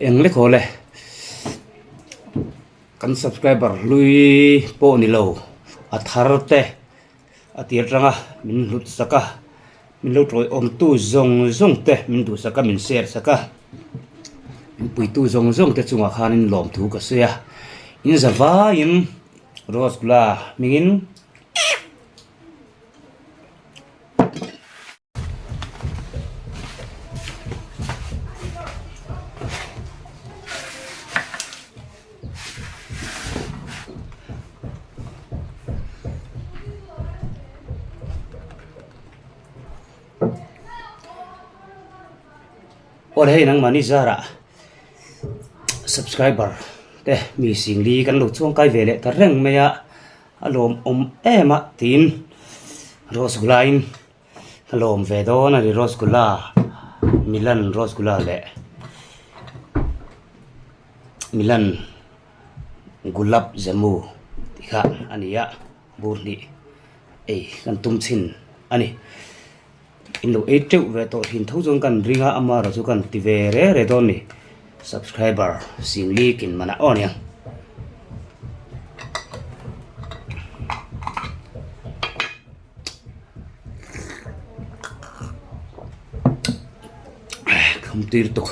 Eng lek haw le kan subscriber hlui pawh ni lo a thar te a tir atanga min hlut sak a min lo tawiawm tu zawng zawng te min duhsak a min share sak a min puitu zawng zawng te chungah khanin lawmthu ka sawi a in za vaiin rose gula hmingin. Aw hei nangmahni zarah subscriber te mi singli kan lo chuangkai ve leh ta reng mai a. A lawmawm em a tiin Rosgulla in a lawm ve dawn a ni Rosgulla Milan Rosgulla leh Milan Gulab Jamu tih kha a ni a bur hnih ei kan tum chhin a ni in lo ei teuh ve tawh thin tho chuan kan ring a amaherawhchu kan ti ve re re dawn a ni subscriber singli kin manah aw aniang. Thlum tir tuk.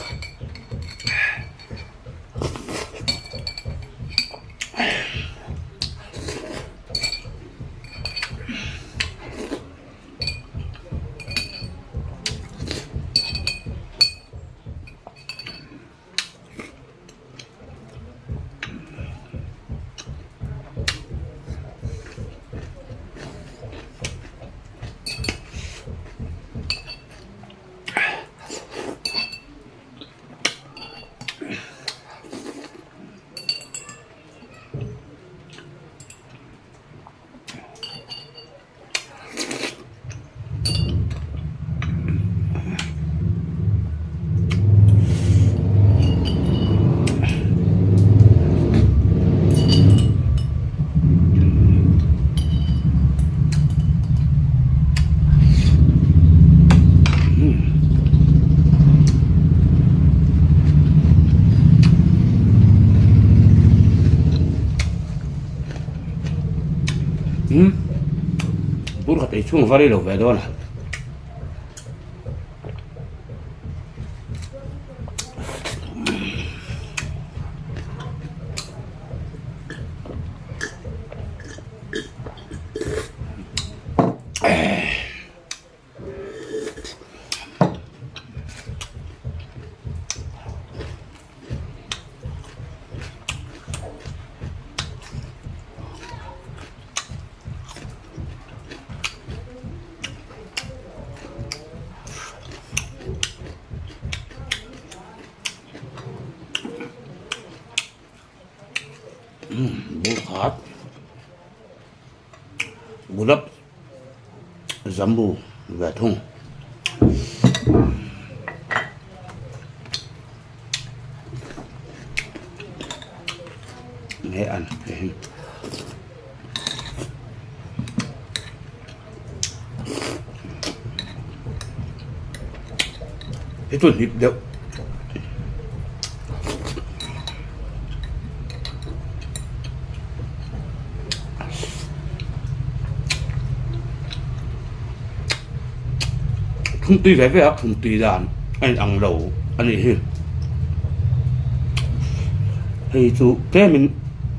Umm bur khat ei chhung va rei lo ve dawn a. Bur khat gulab jammu ve thung. Nge an hei hi. Hei chu hnip deuh. Thung tui ve ve a thung tui dan a in ang lo a nih hi hei chu tlem in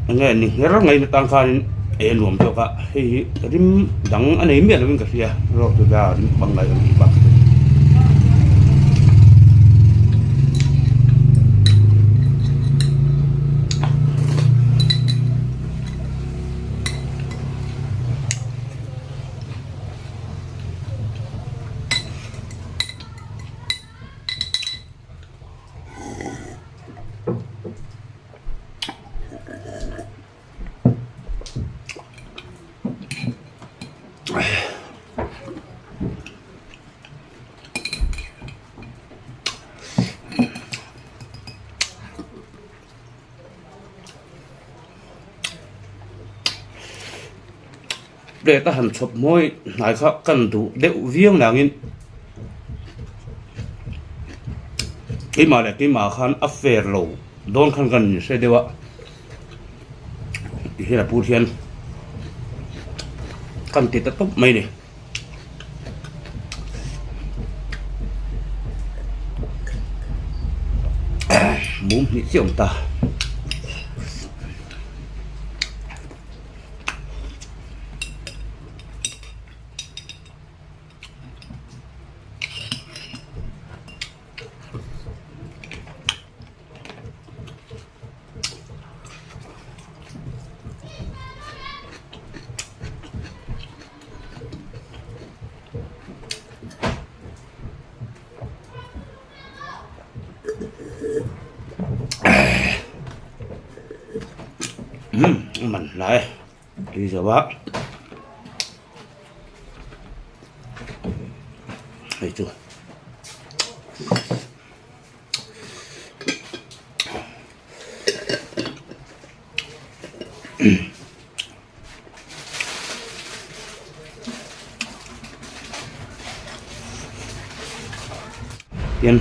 eng nge ni ngher ngei na tang khan in ei a nuam zawk a hei hi rim dang a nei miah lo in ka hria rawk chu da rim pangngai ang tih bak chu. Plate a han chhawp mawi hnai kha kan duh deuh viau nangin. Keimah leh keimah khan a fair lo dawn khan kan inhre deuh a, tihian a pur hian kan ti ta tawp mai a ni. Mum hnih chiah a awm ta. Umm a man hlai tui zo a hei chu. Tin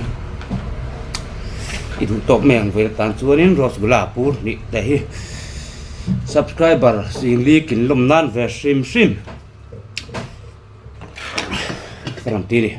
i duh tawk mai ang vel tan chuanin rasgula pur hnih te hi subscriber zingli kin lawm nan ve hrim hrim ka rawn ti a ni.